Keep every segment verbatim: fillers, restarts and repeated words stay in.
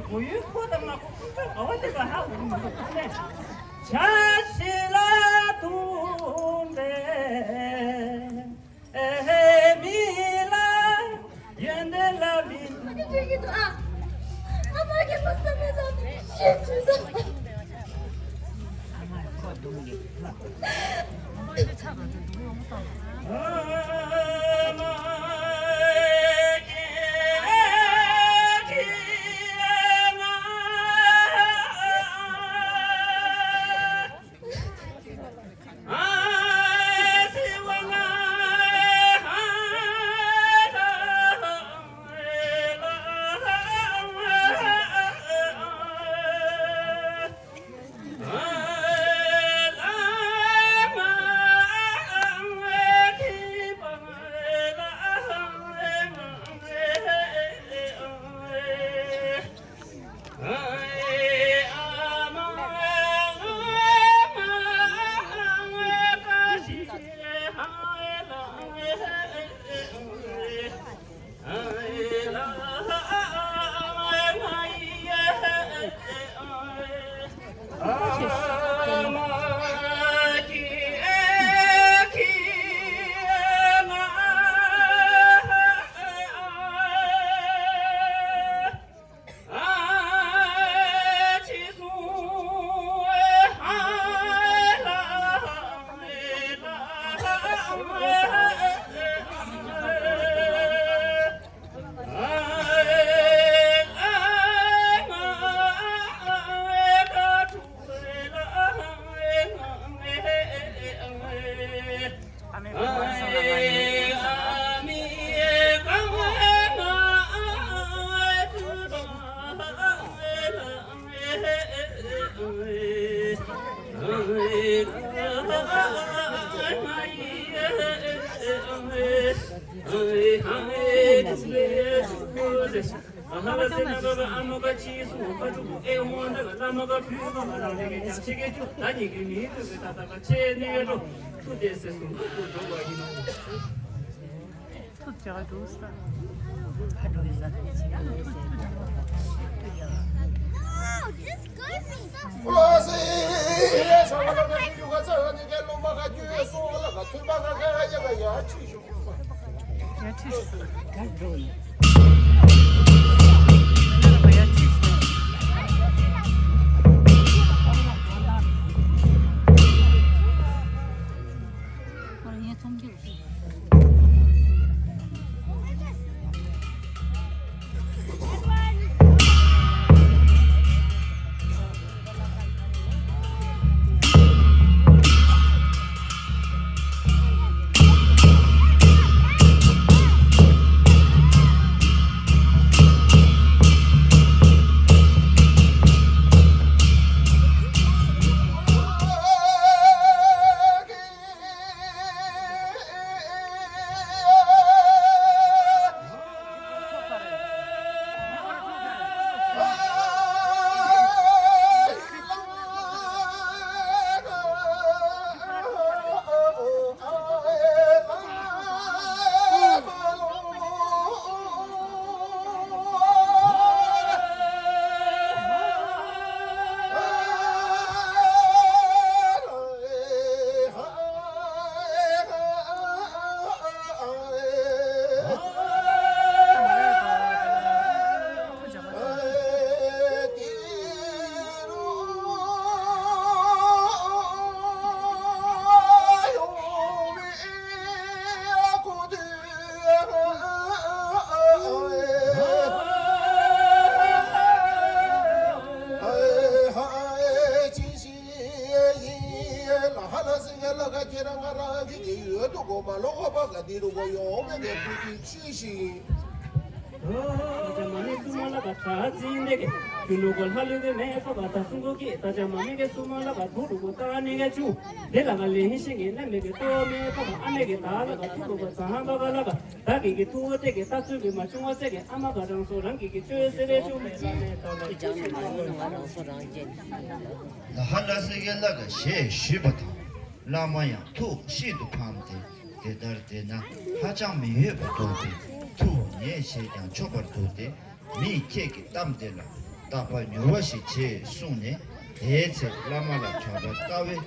མོ་ཡུལ་ཁོ་དང་ང་ཁོ་ཁོ་ཚོ་ག་བ་དེ་ག་ཧ་གོ་མི་འདུག་ནས། བྱ་ཞིག་ལ་ཐུག་པའི་མི་ལ་ཡོན་ཏན་ལ་མི། ཨ་མ་གི་ཨ་མ་གི་མ་ས་མི་ལ་ཤེས་ཚུལ་དང་། ལ་ཧ་ལ་སི་ཀེ་ལ་ག་ཞེས་ཞུས་པ་དང་། བླ་མ་ཡང་ཐུགས་ཤིན་ཏུ་ཕམ་སྟེ། དེ་ལྟར་བསྡད་ན་ཧ་ཅང་མི་འོས་པ་འདུག་སྟེ། ཐུགས་ཉེས་བྱས་ཀྱང་ཆོག་པར་འདུག་སྟེ། མིས་ཁྱེད་ཀྱི་གཏམ་དེ་ལ། བརྟག་པ་མྱུར་བ་ཞིག་བྱེད་གསུངས་ནས། དེའི་ཚེ་བླ་མ་ལ་གྲགས་པའི་ལྟ་བའི་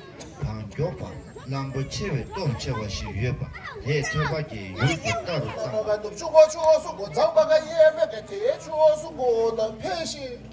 བང་མགྱོགས་པ་གླང་པོ་ཆེ་བས་སྟོབས་ཆེ་བ་ཞིག་ཡོད་པ་དེས་ཐོས་པ་གྱིས་ཡུལ་དུ་ལྟ་རུ་བཏང་བ། ཆུ་བོ་ཆུ་བོ་སུ་གོ་ཚང་པ་ག་ཡེ་མེད་པའི་དེའི་ཆུ་བོ་སུ་གོ་ན་འཕེལ་ཞིང་།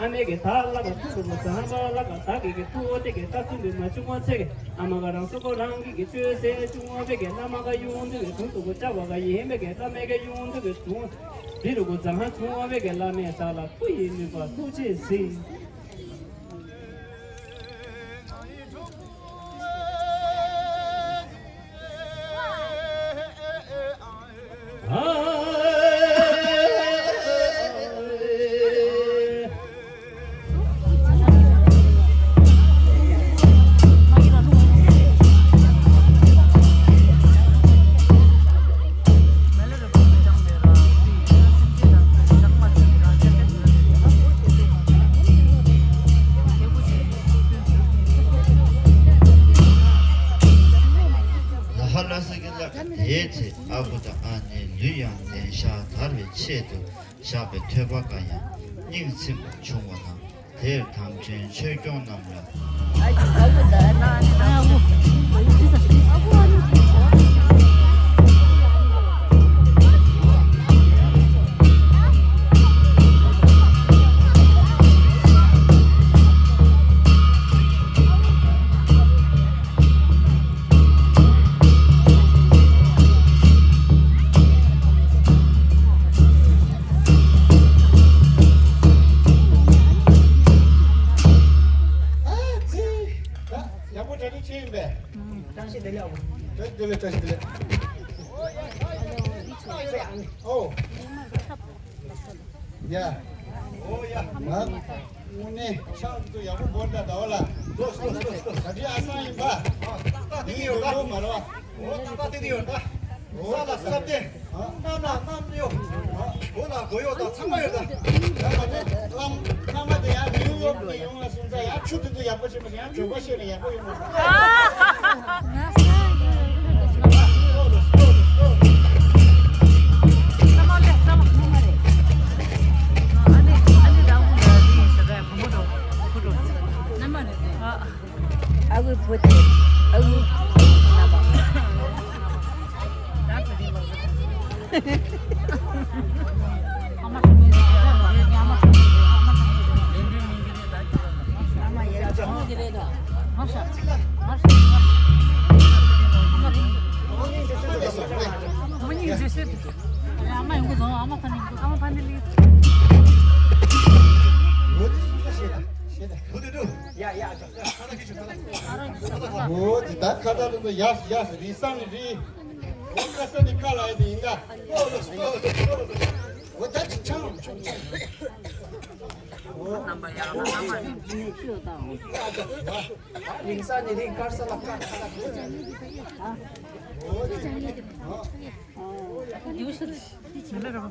ཨ་མའི་གི་ད་ལ་ག་ཐུག་གི་མ་ཚང་པ་ལ་ག་ད་གི་གི་ཐུག་དེ་གི་ད་ཚུན་གི་མ་བྱུང་བ་ཚེ་གི་ཨ་མ་ག་རང་སོ་གོ་རང་གི་གི་བཅོས་ཟེར་བྱུང་བ་བེ་གི་བླ་མ་ག་ཡོང་དུ་གི་དུང་དུ་གོ་ཅ་བ་ག་ཡིན་བེ་གི་བླ་མའི་གི་ཡོང་དུ་གི་དུང་དེ་རུ་གོ་ཚང་བྱུང་བ་བེ་གི་བླ་མའི་ད་ལ་ཐུག་ཡིན་ནུས་པ་ཐུག་ཆེ་ཟིན། ལ་ཧ་ལ་ས་གི་ལ་དེའི་ཚེ་ཨ་ཁུ་དང་ཨ་ནེ་ལུས་ཡང་ལེན་ཤ་དར་བའི་ཆེད་དུ་བཞག་པའི་ཐོས་པ་ག་ཡང་སྙིང་ཚིམ་པ་བྱུང་བ་དང་། དེར་དམ་ཅན་ཆོས་སྐྱོང་རྣམས་ལ། ཨ་ཙི། ད་ཡག་པོ་གྲ་སྒྲིག་བྱས་ཡིན་པས། བཀྲ་ཤིས་བདེ་ལེགས། བཀྲ་ཤིས་བདེ་ལེགས། བཀྲ་ཤིས་བདེ་ལེགས། ཨོ། ཡ། ཨོ་ཡ། ང་དངོས་གནས་ཆང་དུ་ཡག་པོ་འབོར་ད་ཟླ་བ་ལ། ལོ་ལོ་ལོ་ལོ། ད་དེ་ཨ་སང་ཡིན་པ། ད་ད་དེ་ནི་ཡོད་ད། མ་རེད་བ། འོ་ད་ད་དེ་དེ་ཡོད་ད། ས་ལ་ས་བརྟན། གནམ་ལ་གནམ་གཡོ། སྒོ་ལ་སྒོ་གཡོག་དང་ཚང་མ་ཡོད་ད། ལམ་ཚང་མ་དེ་ཡང་ནིའུ་ཡོག་ནས་ཡོང་ལ་སོང་ཙང་ཡང་ཆུ་དེ་ཚོ་ཡག་པོ་བྱེད་མ་སོང་ཡང་གྱོད་པ་བཤད་ནས་ཡག་པོ་ཡོང་མ་སོང་། ཨ་ཁུའི་བུ་དེ། ཨ་ཁུ། ཨ་ཁུ་རྣམ་པ། ཡ་ཡ། འོ་དེ་ད་ཁ་ད་ལོ་ཡ་ཡ་རི་ས་ནི་རི། འོ་ཁ་ས་ནི་ཁ་ལ་ཡ་དེ་ཡིན་ད། འོ་ད་ཅི་ཆང་ཆང་ཆང་། འོ་རྣམ་པ་ཡ་རྣམ་པ་ནི་ཆུ་དང་། རི་ས་ནི་རི་ཁ་ས་ལ་ཁ་ཁ་ལ་ཁ། འོ་དེ་ཡུ་ཤུ། ད་ཁྱོད་རང་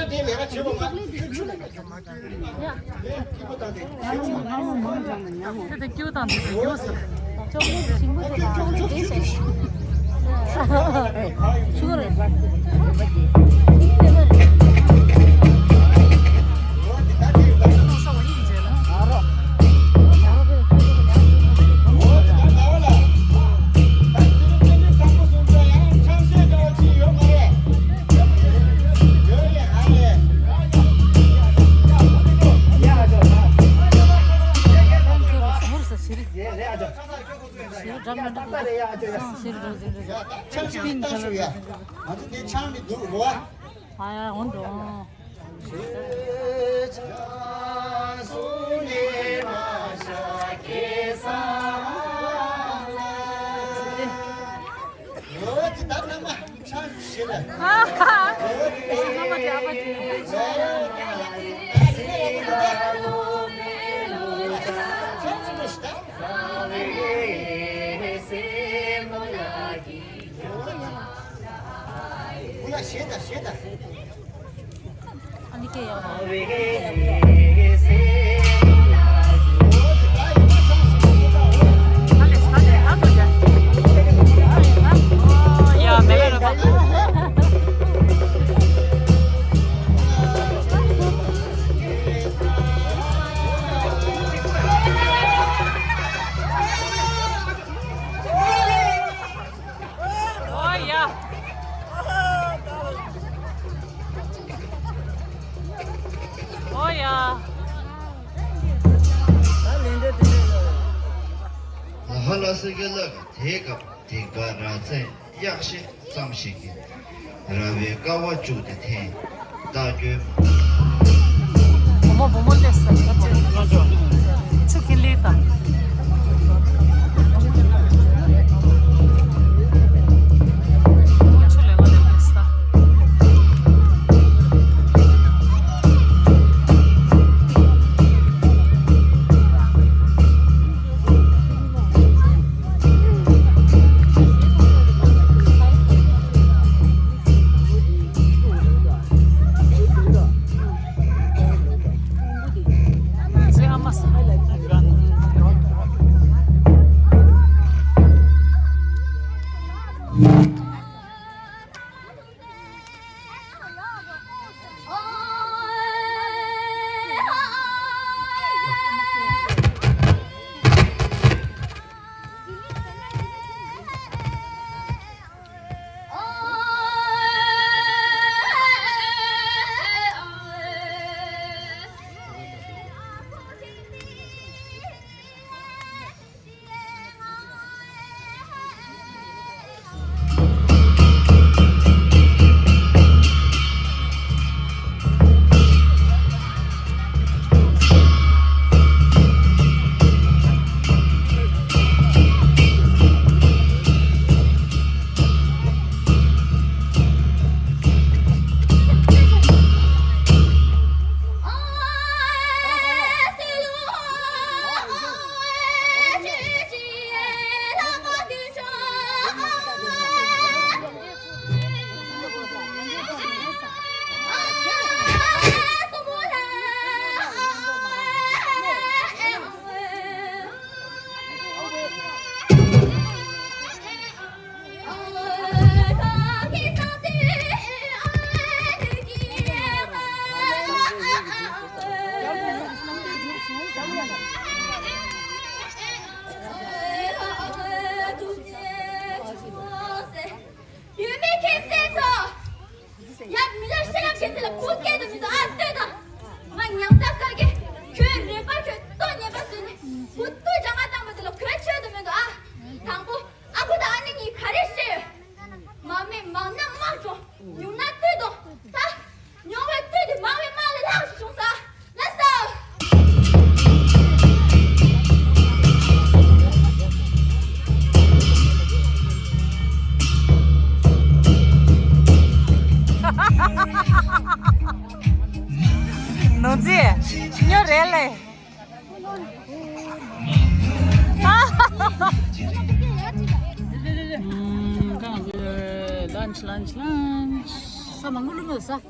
དེ་ལས་ཀ་བྱེད་པ་མ། ཁྱོད་ཁྱོད་ལ་ཁྱོད་མ་བཏང་དེ། ཁྱོད་མ་བཏང་དེ། ཁྱོད་མ་བཏང་དེ། ཁྱོད་དེ་སྐྱིད་པོ་བཏང་དེ་ཟེར་གྱི་ཡོད་ཟེར། ཅོག་ལེ་ཞིམ་པོ་དེ་ཅོག་ལེ་དེ་ཟེར། ཤུ་གར་རེད་པ། ཨ་རོ། ཆང་ཞིག་བཏང་ཞུ་ཡ། ང་ཚོ་དེ་ཆང་མི་འདུག་རོ། ཨ་ཡ་འོན་ཏོ། ད་ནང་མ་ཆ་ཞེ་ལ། ཨ་ཧ། ཨ་མ་ཅི་ཨ་མ་ཅི། ཁོ་ལ་ཞེ་ད་ཞེ་ད། ཨོ་ཡ། ཨོ་ཡ། ཧ་ལ་སི་ཀེ་ལགས། དེའི་སྐབས་སྡིག་པ་ར་ཚན་གཡག་ཤེས་ཙམ་ཞིག་གིས་ར་བའི་ཀ་བ་བཅུག་སྟེ་འཐེན། བདག་སྐྱོན་མ། བུ་མོ་བུ་མོ་སླེབས་སོང་། ཆུ་ཁྱི་ལི་དང་། བུ་མོ་ཆུ་ལེན་ག་སླེབས་སོང་། ཡུལ་མི་ཁྱེད་ཚོས་སོ། ཡ། མི་ལ་ཤ་ཡག་ཁྱེད་ཚོ་ལ་བུ་སྐྱེས་དུ་མི་འདུག་ཨ། ལྟོས་དང་། ང་ཉང་ཚ་ཁ་གེ། ཁྱོད་རེ་པར་ཁྱོད་ལྟོ་ཉེས་པ་བཟོས་ནས་བུ་ལྟོས་ཅང་ང་བཏང་བ་དེ་ལ་གོད་ཆོད་དུ་མི་འདུག་ཨ། དང་པོ་ཨ་ཁུ་དང་ཨ་ནེ་གཉིས་ག་རེ་བཤད་ཡོད། མང་མི་མང་ན་དམག་འགྲོ། ཉུང་ན་ལྟོས་དང་། ད། མྱོང་བའི་ལྟོས་དེ་མང་བའི་དམག་ལས་ལྷག་ཞིག་བྱུང་ས། ལགས་སོ། ནོར་རྫི། སྨྱོ་རེད་ལེ། ལན་ཆི་ལན་ཆི་ལན་ཆི། ས་མང་པོ་བླུགས་མ་ཟ།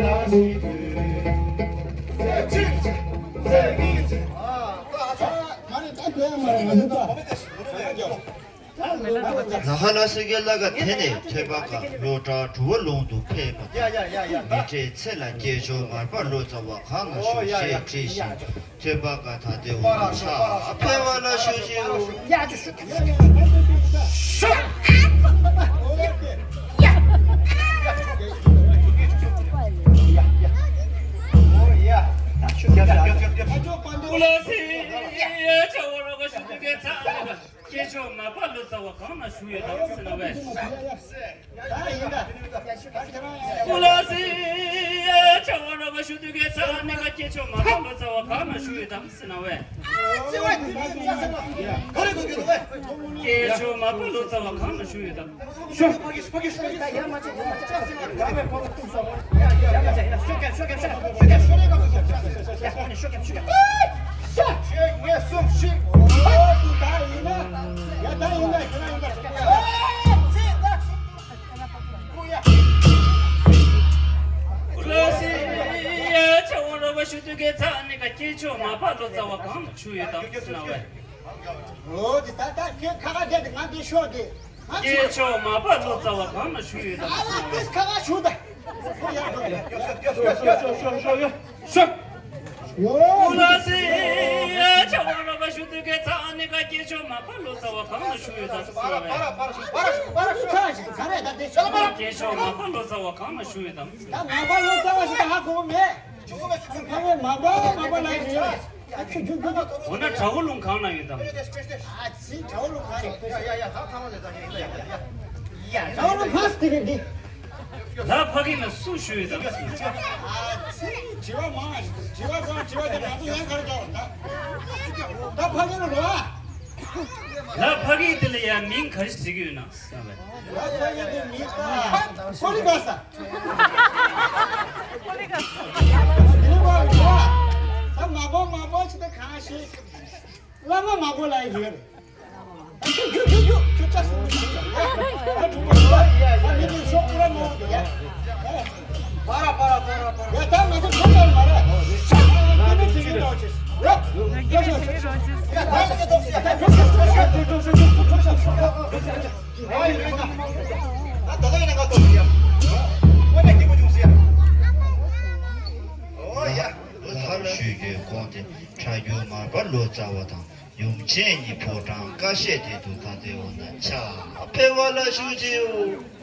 ལ་ཧ་ལ་སི་ཀེ་ལ་ག་དེ་ནས་ཐོད་པ་ག་ལོ་བྲག་གྲུ་བ་ལུང་དུ་ཕེབས་པ་དང་། མི་ཏྲའི་ཚེ་ལ་སྐྱེས་མཆོག་མར་པ་ལོ་ཙཱ་བ་གང་ན་བཞུགས་ཞེས་དྲིས་ཤིང་། ཐོད་པ་ག་ད་དེ་འོ་ན་ཕྱག་ཕེབས་པ་ལ་ཞུ་ཞིའོ། སྐྱེས་མཆོག་མར་པ་ལོ་ཙཱ་བ་གང་ན་བཞུགས་ཡོད་དམ་ཟེར་ན་བས། ཀུ་ལ་སི་ཡ་ཆ་བ་ར་བ་ཞུ་དུ་གེ་ཚ་ནི་ག་སྐྱེས་མཆོག་མར་པ་ལོ་ཙཱ་བ་གང་ན་བཞུགས་ཡོད་དམ་ཟེར་ན་བས། སྐྱེས་མཆོག་མར་པ་ལོ་ཙཱ་བ་གང་ན་བཞུགས་ཡོད་དམ། ཀུ་ལ་སི་ཡ་ཆ་བ་ར་བ་ཞུ་དུ་གེ་ཚ་ནི་ག་སྐྱེས་མཆོག་མར་པ་ལོ་ཙཱ་བ་གང་ན་བཞུགས་ཡོད་དམ་ཟེར་ན་བས། འོ་དེ་ད་ད་ཁྱོད་ཁ་ཁ་བསྡད་དེ་ང་འདི་ཤོག་དེ། སྐྱེས་མཆོག་མར་པ་ལོ་ཙཱ་བ་གང་ན་བཞུགས་ཡོད་དམ་ཟེར་ན་བས། ཨ་ལ་དེ་ཁ་ཁ་བཞུགས་ད། ཁོ་ཡར་འགྲོ་ཡ། ཤོག་ཤོག་ཤོག་ཤོག་ཤོག་ཡ། ཤོག་ཀུ་ལ་སི་ཡ་ཆ་བ་ར་བ་ཞུ་དུ་གེ་ཚ་ནི་ག་སྐྱེས་མཆོག་མར་པ་ལོ་ཙཱ་བ་གང་ན་བཞུགས་ཡོད་དམ་ཟེར་ན་བས། སྐྱེས་མཆོག་མར་པ་ལོ་ཙཱ་བ་གང་ན་བཞུགས་ཡོད་དམ་ཟེར་ན་བས། ད་མར་པ་ལོ་ཙཱ་བ་ཞིག་ད་ཧ་གོ་མེད། ཕ་མའི་མ་པ་མ་པ་ལ་ཡིན། ཨ་ཁྱོད་ཁྱོད་ཁྱོད་ཁྱོད། འོ་ན་བྲག་འོག་ལུང་གང་ན་ཡོད་དམ། ཨ་ཙི་བྲག་འོག་ལུང་གང་རེད། ཡ་ཡ་ཡ་ད་ཐ་མ་ལས་ད་ཡ་ཡ་ཡ། བྲག་འོག་ལུང་ཕ་སི་དེ་རེད་འདི། ལ་ཕ་གི་ན་སུ་ཞུ་ཡོད་དམ། ཨ་ཙི་དྲི་བ་མང་ང་དྲི་བ་ཚང་དྲི་བ་དེ་ང་ཚོ་ཡང་ག་རེ་རྒྱག་ད། ད་ཕ་གི་ན་རོ་ཨ། ལ་ཕ་གི་དེ་ལ་ཡ་མིང་ག་རེ་ཟེར་གི་ཡོད་ན་ཟེར་ན་བས། ལ་ཕ་གི་དེ་མིང་ད་ཀོ་ལི་ག་ས། ད་མ་པ་མ་པ་ཅི་ད་གང་ཞིག་བླ་མ་མ་པ་ལ་ཡོད། ཁྱོད་ཁྱོད་ཁྱོད་ཁྱོད་ཁྱོད་ཅག་སུ་མི་ཤེས་ཀྱང་ཡ། ད་གྲུབ་པ་ཡ་ཡ་ཡ་མི་དེ་ཤོག་ཀུ་ར་མོ་དེ་ཡ། པ་ར་པ་ར་པ་ར་པ་ར། ཡ་ད་ང་ཚོ་ཁྱོད་ཅག་མ་རེད། ཡ་ད་ང་ཚོ་ཁྱོད་ཅག་རེད། ཡ་ད་ང་ཚོ་ཁྱོད་ཅག་རེད། ཡ་ད་ང་ཚོ་ཁྱོད་ཅག་རེད། ཨོ་ཡ། ལྷ་ལ་ཞུས་རྒྱུའི་དགོངས་ཏེ་ཁྲ་རྒྱུ་མར་པ་ལོ་ཙཱ་བ་དང་ཡུམ་ཆེན་གཉིས་ཕོ་བྲང་ཀ་ཤས་དེ་དུ་ད་ལྟའི་འོ་ན་ཕྱག་ཕེབས་པ་ལ་ཞུ་ཅིའོ།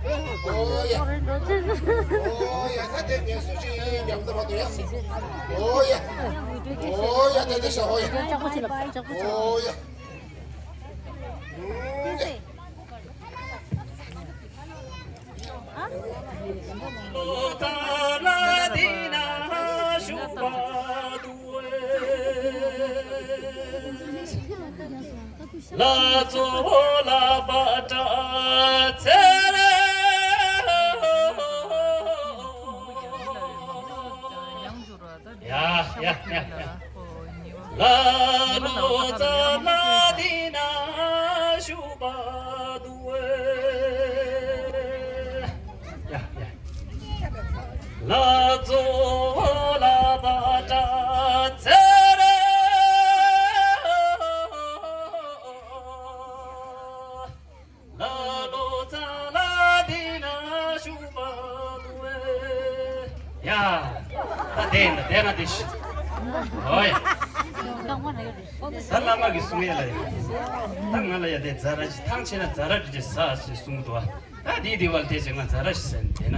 ཨོ་ཡ། ཨོ་ཡ། ད་དེ་ངལ་གསོ་ཅིག་ཉམས་ད་བར་དུ་ཡ། ཨོ་ཡ། ཨོ་ཡ། དེ་དེ་ཤ། ཨོ་ཡ། ཨོ་ཡ། ཨུམ། ལོ་ཙཱ་ལ་འདི་ན་བཞུགས་པ་འདུག། ལ་ཙོ་ལ་པ་ཏྲ་ཚེ་རེ། ཡ་ཡ་ཡ་ཡ། ལ་ལོ་ཙཱ་ལ་འདི་ན་བཞུགས་པ་འདུག། ཡ་ཡ། ལ་ཙོ་ལ་པ་ཏྲ་ཚེ་རེ། ལ་ལོ་ཙཱ་ལ་འདི་ན་བཞུགས་པ་འདུག་ཨེ། ཡ། ད་དེ་ཡིན་ད། དེ་ང་དེ་ཤི། ཨོ་ཡ། ད་བླ་མ་གིས་གསུང་ཡ་ལ་ཡ། ད་ང་ལ་ཡ་དེ་ཛ་ར་ཅིག་ཐང་ཆད་ན་ཛ་ར་ཅིག་ཟ་ཞེས་གསུང་གི་འདུག་ཨ། ད་དེའི་དེ་བ་ལ་དེ་ཅིག་ང་ཛ་ར་ཞིག་ཟ་ནས་བསྡད་ན།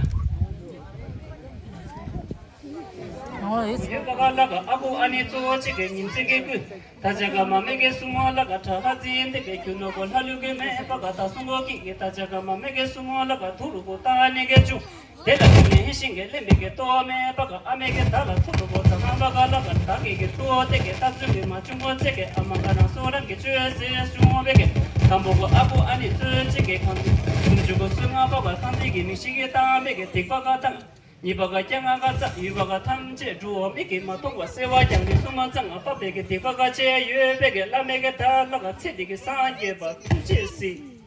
ཡོད་པ་ག་ལ་ག་ཨ་ཁུ་ཨ་ནེ་གཙོ་བོ་གཅིག་གི་ཉིན་མཚན་གྱི་ཀུན། ད་ཅག་ག་མ་མེ་གེ་སུ་མོ་ལ་ག་ཁྲ་ཧ་ཙི་འདི་གེ་ཁྱུ་ནོ་གོ་ལྷ་ལུ་གེ་མེ་པ་ག་ད་སུ་མོ་གི་གེ། ད་ཅག་ག་མ་མེ་གེ་སུ་མོ་ལ་ག་ཐུ་རུ་གོ་ད་ནེ་གེ་ཅུ། དེ་ལ་ཁྱུ་ནེ་ཧི་ཤིང་གེ་ལེ་མེ་གེ་ཏོ་མེ་པ་ག་ཨ་མེ་གེ་ད་ལ་ཐུ་རུ་གོ་ད་ང་པ་ག་ལ་ག་ད་གེ་གེ་ཏོ་དེ་གེ་ད་ཙུ་གེ་མ་ཅུང་གོ་ཚེ་གེ་ཨ་མ་ག་ན་སོ་རང་གེ་ཅུ་སེ་ཅུང་བེ་གེ། དང་པོ་གོ་ཨ་ཁུ་ཨ་ནེ་ཙུ་ཅི་གེ་ཁང་ཅུ་ཅུ་གོ་སུ་ང་པ་ག་ཐང་དེ་གེ་མི་ཤི་གེ་ད་མེ་གེ་དེག་པ་ག་ད། གཉིས་པ་ག་སྐྱ་ང་ག་ཙ་ཡུལ་པ་ག་ཐམས་ཅད་འགྲོ་བ་མིག་གིས་མ་མཐོང་བ་གསལ་བ་ཀྱང་ནི་སུ་མ་ཙང་ང་པ་པེ་གི་སྡིག་པ་ག་ཅེ་ཡོད་པེ་གི་བླ་མེ་གི་ད་ལ་ག་ཚེ་འདི་གི་སངས་རྒྱས་པ་ཐུགས་རྗེས་གཟིགས།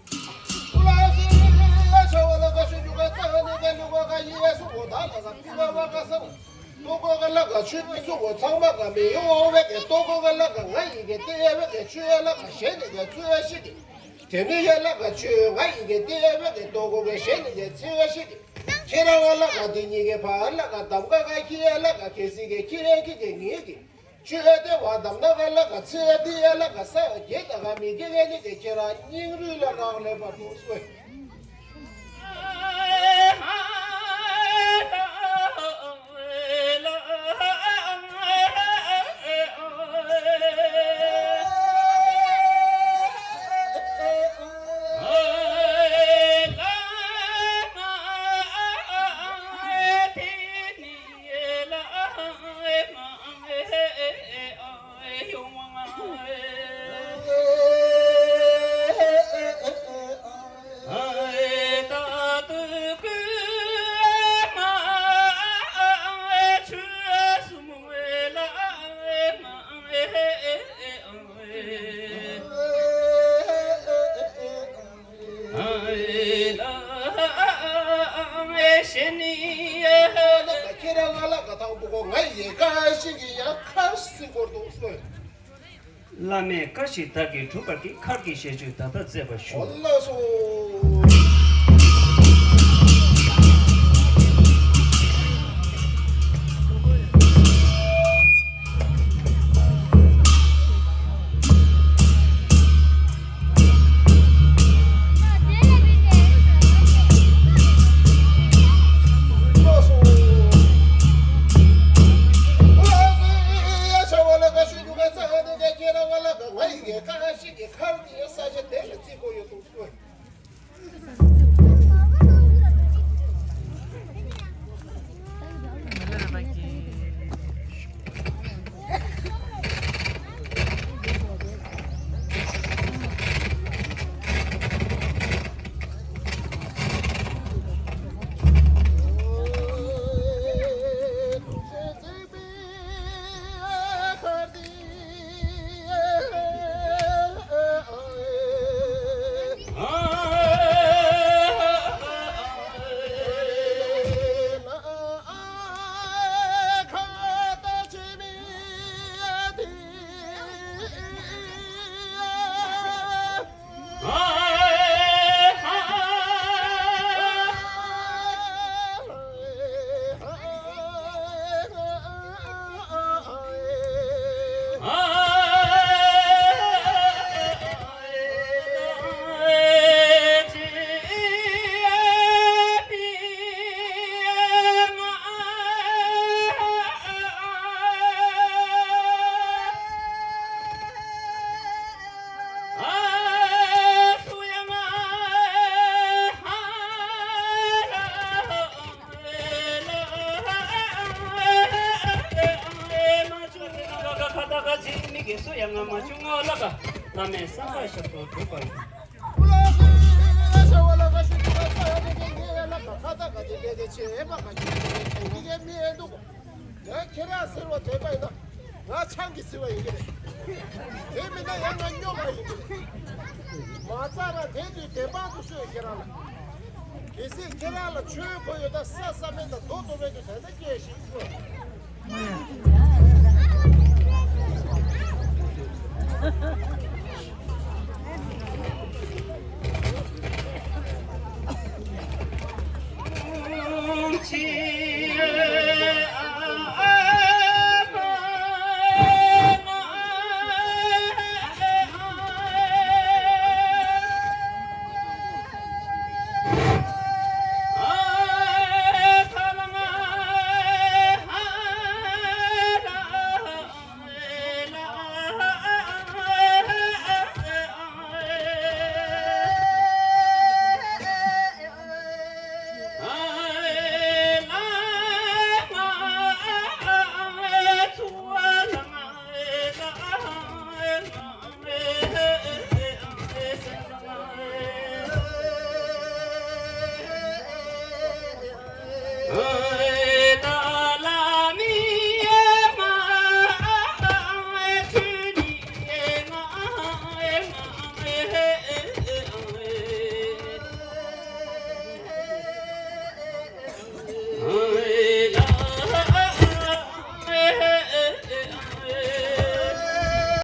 དེ་ནི་ཡ་ལ་ག་ཆོས་ང་ཡི་གེ་དེ་བས་ཀྱི་ཆོས་ལ་ག་ཞེ་ནི་གེ་ཚེ་བ་ཞིག་གི། ཁྱེད་རང་ལ་ག་དེ་ཉིད་ཀྱི་ཕ་ལ་ག་དམ་ག་ག་ཁྱི་ལ་ག་ཁེ་སི་གེ་ཁྱི་ཁྱི་གེ་ངེད་ཀྱི་ཆོས་དེ་བ་དམ་ན་ག་ལ་ག་ཚེ་དེ་ལ་ག་ས་རྒྱས་ད་ག་མི་དགེ་གེ་ནི་གེ་ཁྱེད་རང་སྙིང་རུས་ལ་རག་ལས་པ་དུ་སོས། ཁྱེད་རང་ང་ལ་ག་དང་པོ་གོ་ང་ཡི་ཀ་ཤི་གི་ཡ་ཁར་སི་གོར་དུ་སོས། བླ་མས་བཀའ་བཞིན་བདག་གིས་སྒྲུབ་པར་བགྱི། མཁར་གྱི་ཞལ་ཆུ་ད་ལྟ་བསྩལ་བར་ཞུ། ཨོ་ལགས་སོ། བསམ་པ་ཞབས་ཏོག་སྒྲུབ་པར་ཤོག། ཁྱེད་རང་ཟེར་བ་དེ་པ་ཡིན་ན། ང་ཆང་གིས་བཟི་བ་ཡིན་གྱི་རེད། དེ་མིན་ན་ཡང་ང་སྨྱོ་བ་ཡིན་གྱི་རེད། མ་རྩ་ར་དེ་དུས་བདེན་དཔང་དུ་གསོས་ཁྱེད་རང་ལ། གལ་སྲིད་ཁྱེད་རང་ལ་ཆོས་དགོས་ཡོད་ད་ས་ས་མེད་ད་རྡོ་རྡོ་མེད་དུ་ད་ལྟ་སྐྱེས་ཤིག་གསོ།